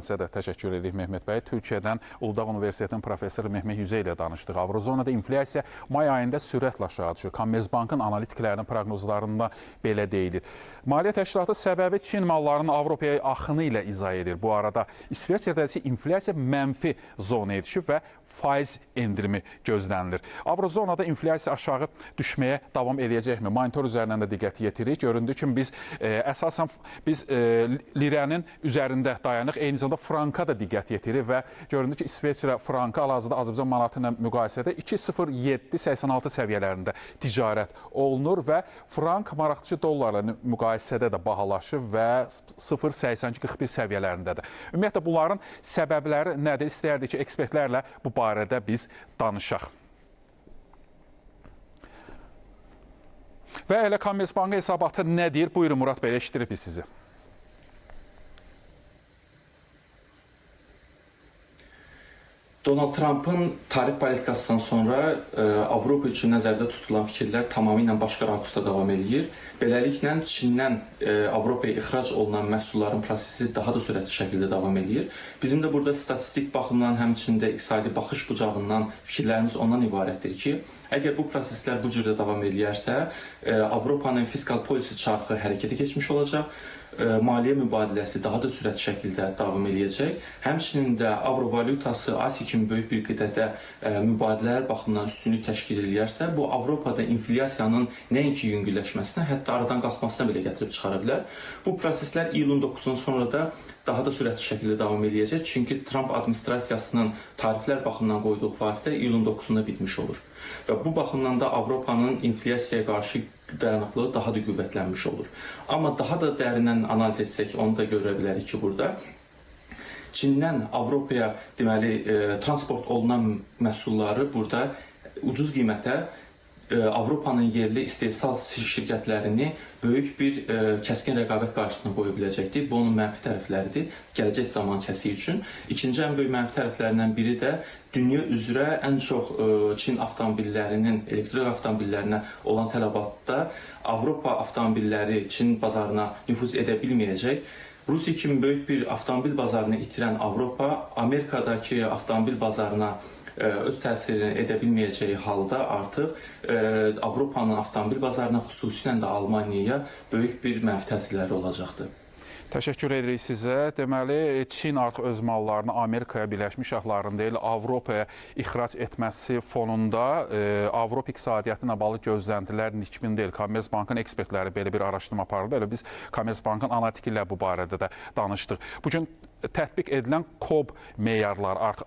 Sizə də təşəkkür edirik Mehmet bəy. Türkiyədən Uludağ Universitetinin professoru Mehmet Yüzey ilə danışdıq. Avrozonada inflyasiya may ayında sürətlə aşağı düşür. Commerzbankın analitiklərinin proqnozlarında belə deyilir. Maliyyə təşkilatı səbəbi Çin mallarının Avropaya axını ilə izah edir. Bu arada İsveçrədə isə inflyasiya mənfi zonaya düşüb və faiz endirimi gözlənilir. Avrozonada inflyasiya aşağı düşməyə davam eləyəcəkmi? Monitor üzərindən də diqqət yetirik. Göründüyü kimi biz əsasən biz lirənin üzərində dayanıq. Eyni zamanda franka da diqqət yetirir və göründü ki, İsveçrə frankı hal-hazırda Azərbaycan manatı ilə müqayisədə 2,0786 səviyyələrində ticarət olunur və frank maraqlıcı dollarla müqayisədə də bahalaşır və 0,8241 səviyyələrindədir. Ümumiyyətlə bunların səbəbləri nədir? İstəyərdik ki, ekspertlərlə bu barədə biz danışaq. Və elə Commerzbankın hesabatı nə deyir? Buyurun Murad bəy, eşidirik biz sizi. Donald Trumpın tarif politikasından sonra Avropa üçün nəzərdə tutulan fikirlər tamamilə başqa rakursda davam eləyir. Beləliklə, Çindən Avropaya ixrac olunan məhsulların prosesi daha da sürətli şəkildə davam eləyir. Bizim də burada statistik baxımdan, həmçinin də iqtisadi baxış bucağından fikirlərimiz ondan ibarətdir ki, əgər bu proseslər bu cürdə davam eləyərsə, Avropanın fiskal polisi çarxı hərəkətə keçmiş olacaq, maliyyə mübadiləsi daha da sürətli şəkildə davam eləyəcək. Həmçinin də avro valyutası Asiya kimi böyük bir qitədə mübadilələr baxımından üstünlük təşkil eləyərsə, bu Avropada inflyasiyanın nəinki yüngülləşməsinə, hətta aradan qalxmasına belə gətirib çıxara bilər. Bu proseslər iyulun 9-undan sonra da daha da sürətli şəkildə davam eləyəcək. Çünki Trump administrasiyasının tariflər baxımından qoyduğu vasitə iyulun 9-unda bitmiş olur. Və bu baxımdan da Avropanın inflyasiyaya qarşı dayanıqlığı daha da qüvvətlənmiş olur. Amma daha da dərindən analiz etsək, onu da görə bilərik ki, burada Çindən Avropaya deməli transport olunan məhsulları burada ucuz qiymətə Avropanın yerli istehsal şirkətlərini böyük bir kəskin rəqabət qarşısına qoya biləcəkdir. Bu onun mənfi tərəfləridir gələcək zaman kəsiyi üçün. İkinci ən böyük mənfi tərəflərindən biri də dünya üzrə ən çox Çin avtomobillərinin, elektrik avtomobillərinə olan tələbatda Avropa avtomobilləri Çin bazarına nüfuz edə bilməyəcək. Rusiya kimi böyük bir avtomobil bazarını itirən Avropa, Amerikadakı avtomobil bazarına öz təsirini edə bilməyəcəyi halda artıq Avropanın avtomobil bazarına, xüsusilə də Almaniyaya böyük bir mənfi təsirləri olacaqdır. Təşəkkür edirik sizə. Deməli, Çin artıq öz mallarını Amerikaya, Birləşmiş Ştatların deyil, Avropaya ixrac etməsi fonunda Avropa iqtisadiyyatı ilə bağlı gözləntilər nikbin deyil. Commerzbankın ekspertləri belə bir araşdırma apardı. Elə biz Commerzbankın analitiki ilə bu barədə də danışdıq. Bugün tətbiq edilən KOB meyarları artıq